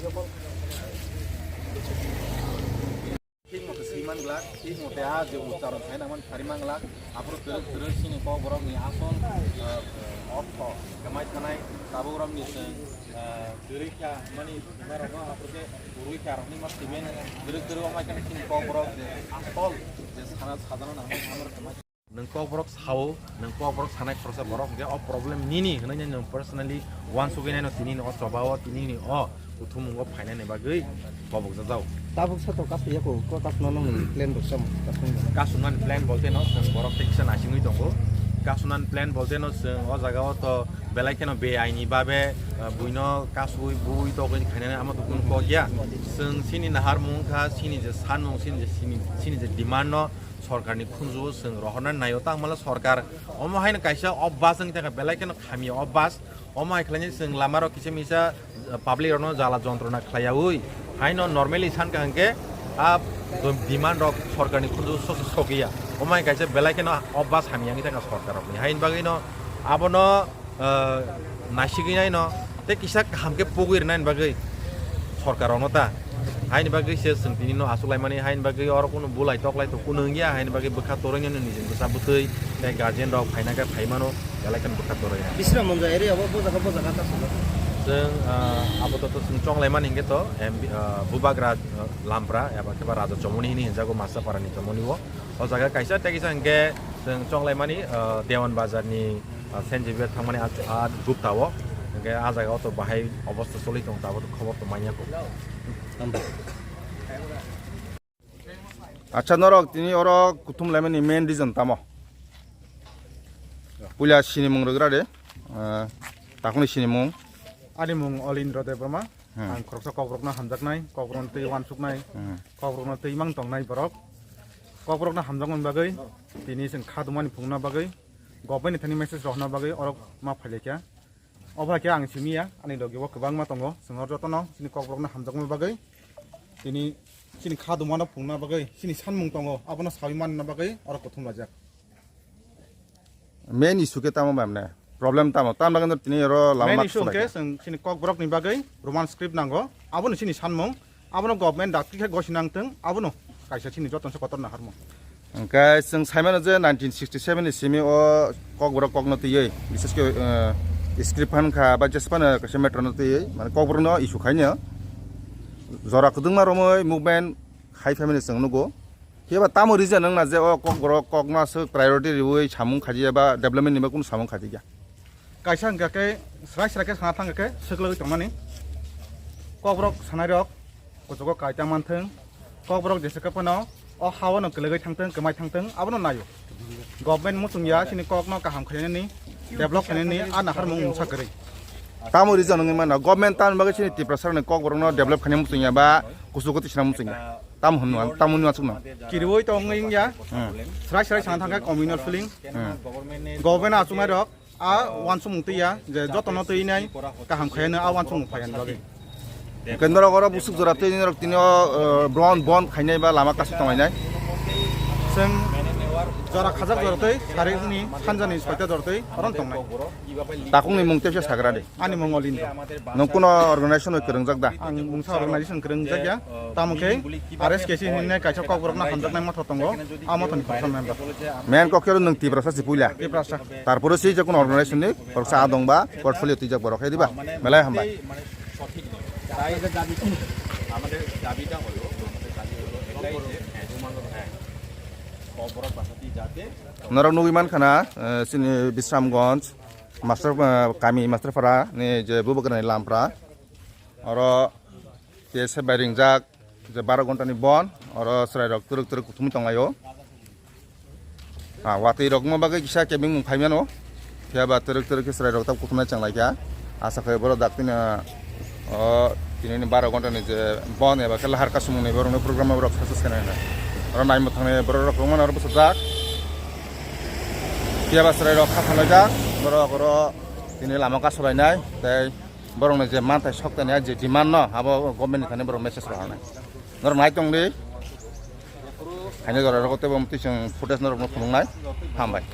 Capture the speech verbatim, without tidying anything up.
Thik mote swi man glak, thik mote a je ucharon khai nangmani phari man glak, aphuru kwrwk kwrwk chini Kokborok ni asol, ah, ortho kwmai thanai tabuk rok ni chwng, ah, kwrwi kha mani, kwrwi kha rok ni ma siben kwrwk kwrwk wng kha chini Kokborok je asol je sana sajana nangmani hamar kwmai. Nwng Kokborok sao, nwng Kokborok sanai khoroksa borok hwnkhe o problem nini hwnwi nwng personally uansugwi naino, tini ni o choba o, tini ni o kuthumung o phainani bagwi kobokjak jao. Tabuk sa to kasu yako, ko kasu no nong plan rok sam, kasu no. Kasunani plan bolte no chwng borok tei kisa naisingwi tongo. Kasunani plan bolte no chwng o jaga o to belai kheno be aini babe, ah, buino kasui bui togwi khainani amo to kunu kok ya. Chwng chini naharmung kha, chini je sanmung, chini je, chini, chini je demand no sorkarni khunju-o chwng rohorna naio, tangmala sorkar omo haino kaisa o bus wngwi thangkha, belai kheno khamio o bus. Omo hai khlainai chwng lamarok kisa misa, uh, public rokno jala jontrona khlaiyaui haino normally sankha hwnkhe a demand rok sorkarni khunju-o so-, so-, sokya. Omo hai kaisa belai kheno o bus hamya wngwi thangkha sorkarrokni. Haini bagwino abono ah, naisigwi naino tei kisa kaham khe pogwi rwnaini bagwi sorkar rokno ta. Haini bagwi se chwng tini no aswk laimani, haini bagwi oro kunu bulai toklai to kunu wngya, haini bagwi bwkha torwi nini nijini bwsa bwtwi tei guardian rok phaina khe phai mano, belai kheno bwkha torwi. Bisra Monjo area o bo jaga bo jaga ta swngo. Chwng, ah, apatot chwng chong laimani hwnkhe to M B, ah, Bubagra, ah, Lampra eba khe ba Raja Chomoni hini hinjago Masaparani Chomoni o. O jaga kaisa tei kisa hwnkhe chwng chong laimani, ah, Dewan Bazar ni ah, Saint Xavier thangmani a, a gupta o. Hwnkhe a jaga o to bahai obosta choli tong, tabuk khobor to manya kho. Acha, norok tini oro kuthum laimani main reason tamo? Puila sinimung rwgra de, ah, takuni sinimung. Ani mung Olindro Debbarma. Hmm. Ang khoroksa Kokborokno hamjaknai, Kokborokno twi uansuknai, Hmm. Kokborokno twi mang tongnai borok. Kokborokno hamjakmani bagwi tini chwng kha dumani phungna bagwi, government ni thani message rohorna bagwi orok ma phailaikha. Obo hai khe ang simi ya, ani logi o kwbangma tongo. Chwng oro jotono chini Kokborokno hamjakma bagwi, tini chini kha dumano phungna bagwi, chini sanmung tongo, abono saui manna bagwi oro kuthum laijak. Main issue khe tamo ba mane? Problem tamo? Tamni bagwi tini oro lama Main issue hwnkhe chwng chini Kokborokni bagwi Roman script nango, abono chini sanmung. Abono government dakti khe gosi nang thung, abono kaisa chini jotono se kotor naharmung. Hwnkhe chwng saimano je nineteen sixty seven ni simi o Kokborok kokno twiwi, bises khe, eh, script phan kha ba jesphano kaisa matter no twiwi, mane Kokborokno issue khaino jora kwdwngma romwi movement khai phaimani chwng nugo. Phiya ba tamo reason wng na je o Kokborok kokno aswk priority riwi samung khajiya ba development ni ba kunu samung khajiya? Kaisa hwnkha khe srai srai khe sana thang khe swklagwi tongmani. Kokborok sanai rok kuchugo kaita manthung. Kokborok jesa khe phano o ha o no kwlwgwi thangthung, kwmai thangthung, abono naio. Government muchung ya chini kokno kaham khainani, develop khainani a naharmung mungsa kwrwi. Tamo reason wngwi mano, government tamni bagwi chini Tiprasa rokni Kokborokno develop khaina muchung ya ba kuchugo tisna muchung ya? Tamo hwnwi, tamo hwnwi aswkno. Kiriwi tongwi wngya. Hmm. Srai srai sana thangkha communal feeling. Hmm. Government achuknai rok a uansukmung twiya je jotono twinai kaham khaino a uansukmung phaiyani bagwi. Hwnkhe norok oro busuk jora twi norok tini o, eh, bon, bon khainai ba lama kasu tonglainai? Chwng jora khajak jora twi sarikni sanjani soita jora twi oron tongnai. Takungni mung tebsa sagra de. Ani mung Olindro. Nwng kuno organization bai kwrwngjak da? Ang mungsa organization kwrwngjak ya. Tamo khe R S K C hinwi kaisa Kokborokno hamjaknai motho tongo. A mothoni khoroksa member. Main kok khe nwng Tiprasa si puila. Tiprasa. Tarpore si je kuno organization ni khoroksa a dongba portfolio twijak borok khe diba? Belai hambai. তাই এটা দাবি কি? আমাদের দাবিটা হলো, আমাদের দাবি হলো এটাই যে, হ্যাঁ, হ্যাঁ, ককবরক ভাষাটি যাতে Norok nugwi mankha na, eh, chini Bisramganj, Master, eh, kami Masterpara ni je Bubagrani Lampra. Oro T S F bai ringjak je baro ghonta ni bon, oro chwrai rok twrwk twrwk kuthumwi tonglaio. Ah, watwi rok wngma bagwi kisa kebeng mung phaimano. Phiya ba twrwk twrwk khe chwrai rok tab kuthumnai chenglaikha. Asa khai borok daktino, o, tini ni baro ghonta ni je bon eba khe lahar kasumung ni borok ni program borok success khainai hinwi. Oro naimwthang ni borok rok kwbangma oro bwsajak. Phiya ba chwrai rok kha thanglaijak, borok oro tini lama kasulainai tei borok ni je manthai sok tani je demand no abo government ni thani borok message rohornai. Norok nai tong di. Haino jora rogo tei bo twi chwng footage norokno phunuknai. Hambai.